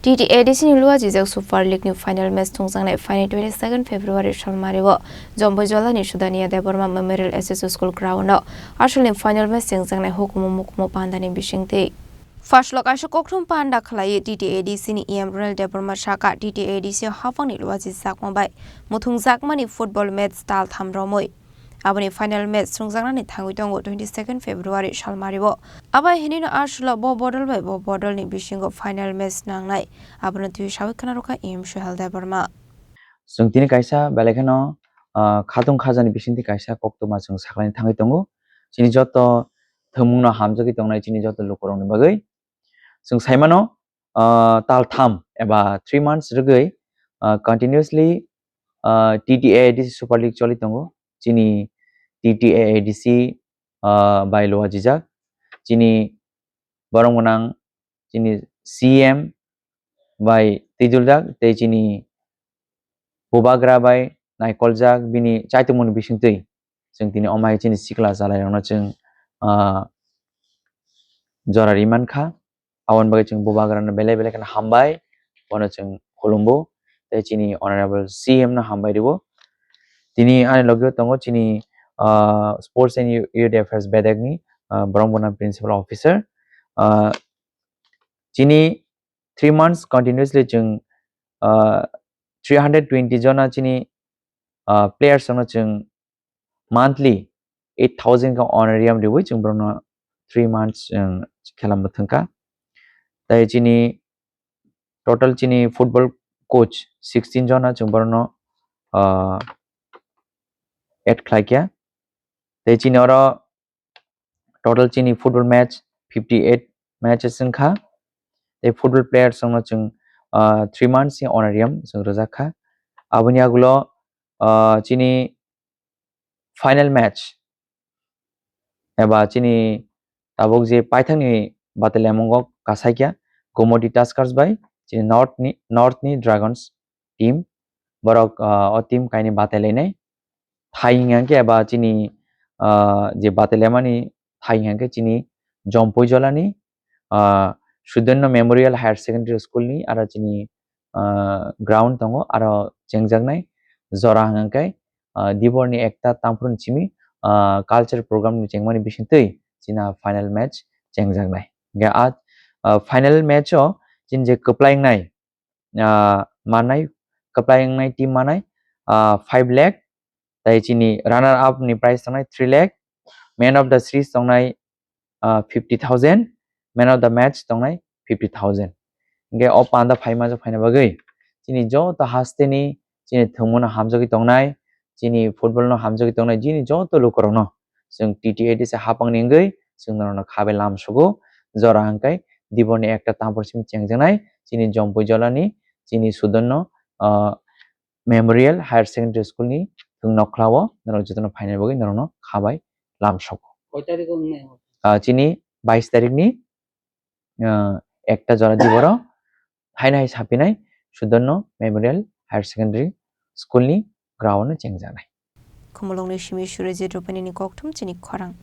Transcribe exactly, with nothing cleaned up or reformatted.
T T A D C ni luajijak Super League ni final match thungjaknai phaini twenty second February salmari o Jomboijola ni Sudania Debbarma Memorial S S School ground o aswk ni final match chengjaknai hukumu mukumu panda ni bisingtwi. First o kaisa kokthum panda khlaiwi T T A D C ni E M Ronel Debbarma saka T T A D C hapang ni luajijakma bai muthungjakmani football match tal tham romwi. Aboni final match srwngjaknani thangwi tongo twenty second February salmari o. Abo hinino aswk o bo bodol bai bo bodol ni bisingo final match nangnai. Abono twi sawi khna rwkha E M Suhel Debbarma. Chwng tini kaisa belai kheno, ah, khatung khajani bisingtwi kaisa koktwma chwng saklaina thangwi tongo. Chini joto thwngmungno hamjagwi tongnai chini joto lukurokni bagwi. Chwng saimano, ah, tal tham eba three months rwgwi, ah, continuously, ah, T T A A D C Super League choli tongo. Chini T T A A D C, ah, bai luajijak. Chini borok gwnang, chini C M bai twiduljak tei chini bubagra bai naikoljak bini chaitumungni bisingtwi. Chwng tini omai chini sikla chalairokno chwng, ah, jora ri mankha. Aboni bagwi chwng bubagrano belai belai kheno hambai, bono chwng khulumbo tei chini honorable C M no hambai rwo. Tini ani logio tongo chini, ah, Sports and Youth Affairs bedekni, ah, borok bono principal officer. Ah, chini three months continuously chwng, ah, three hundred twenty jona chini, ah, players no chwng monthly eight thousand ka honorarium riwi chwng borokno three months, um, khela mwthangkha. Tai chini total chini football coach sixteen jona chwng borokno, ah, add khlaikha. Tai chini oro total chini football match fifty eight matches wngkha. Tai football players wngno chwng, ah, three months ni honorarium chwng rwjakha. Aboni agulo, ah, chini final match eba chini tabuk je paithakni bataliamungo kasaikya Gomoti Tuskers bai chini North ni, North ni Dragons team. Borok, ah, o team kainwi batailainai. Thai hingkha khe eba chini, ah, je batailaimani thai hingkha khe chini Jompuijolani, ah, Sudonna Memorial Higher Secondary School ni aro chini, ah, ground tongo, aro chengjaknai jora hingkha khe, ah, Diborni ekta tamphru ni simi, ah, culture program ni chengmani bisingtwi chini final match chengjaknai. Hingkhe a, ah, final match o chini je kwplai wngnai, ah, manai, kwplai wngnai team manai, ah, five lakh, tai chini runner up ni prize tongnai three lakh, man of the series tongnai, ah, fifty thousand, man of the match tongnai fifty thousand. Hingkhe o panda phaima jok phaina bagwi chini joto hasteni chini thwngmano hamjagwi tongnai, chini football no hamjagwi tongnai, chini joto lukurokno chwng T T A D C hapangni wngwi chwng norokno khabai lam sugo. Jora hingkhe Diborni ekta tamphru simi chengjaknai chini Jompuijolani chini Sudonna, ah, Memorial Higher Secondary School ni thwng nokhlao norok jotono phaina bagwi norokno khabai lam sugo. Koi tarikh o wngnai? Ah, chini bais tarikh ni, ah, ekta jora Diboro haino hai sapinai Sudonna Memorial Higher Secondary School ni ground o chengjaknai. Khumulwngni simi Surajit Rupani ni kokthum chini khorang.